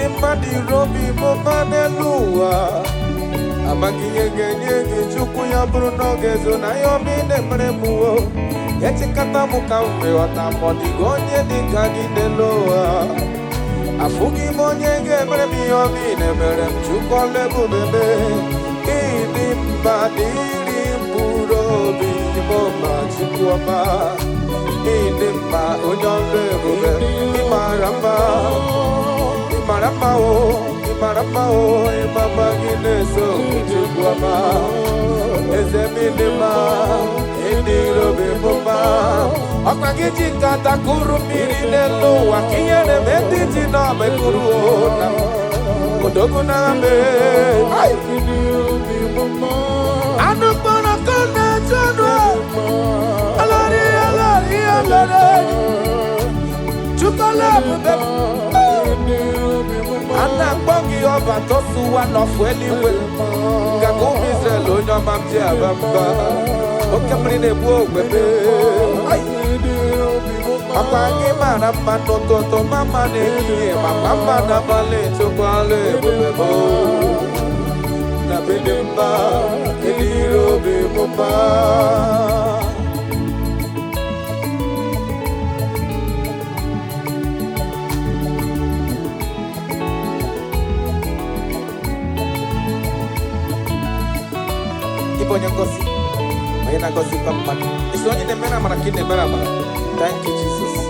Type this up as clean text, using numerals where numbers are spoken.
Ịdị mma dịrị obi m mma n'elu ụwa. Amaghị ihe ga-enye gị Chukwu ya bụrụ na ọ ga-ezo na ihe ọma ị na-emere m o. Echekata m ka m wee ghọta ma ọ dịghị onye dị ka gị n'elu ụwa. Afụghị m onye ga-emere m ihe ọma ị na-emere m. Chukwu ọlụ ebube m. Ịdị mma dịrị mkpụrụ obi m ma Chukwu ọma. Ịdị mma onye ọlụ ebube. Ị mara mma. Ị mara mma o, ị mara mma o, ịma mma gị na-eso Chukwu ọma. Eze m ịdị mma, ịdịrị obi m mma. Ọkwa gị ji nkata kuru mmiri n'elu ụwa ka ihere mee ndị ji n'ọma ekuru o na odogwu na mbe. Ai! Anụ kpọrọ nkụ na-eche ọnụ. Alari, alari, alari. Chukwu ọlụ ebube m. A na-akpọ gị ọba tọsụwa n'ọfụ eluigwe. Nganga ụmụ Izrel onye ọma m ji aba mba. Oke mmiri na-egbu ogbebe. Ai! Ọkwa gị mara mma n'ụtụtụ, ma mma n'ehihie, ma ma mma n'abalị. Chukwu ọlụ ebube m. Na ịdị mma, ịdịrị obi m mma. Ịbụ onye ngozi, onye na-agọzikwa mmadụ. Isi onye na-emere amara ka ị na-emere amara. Thank you, Jesus.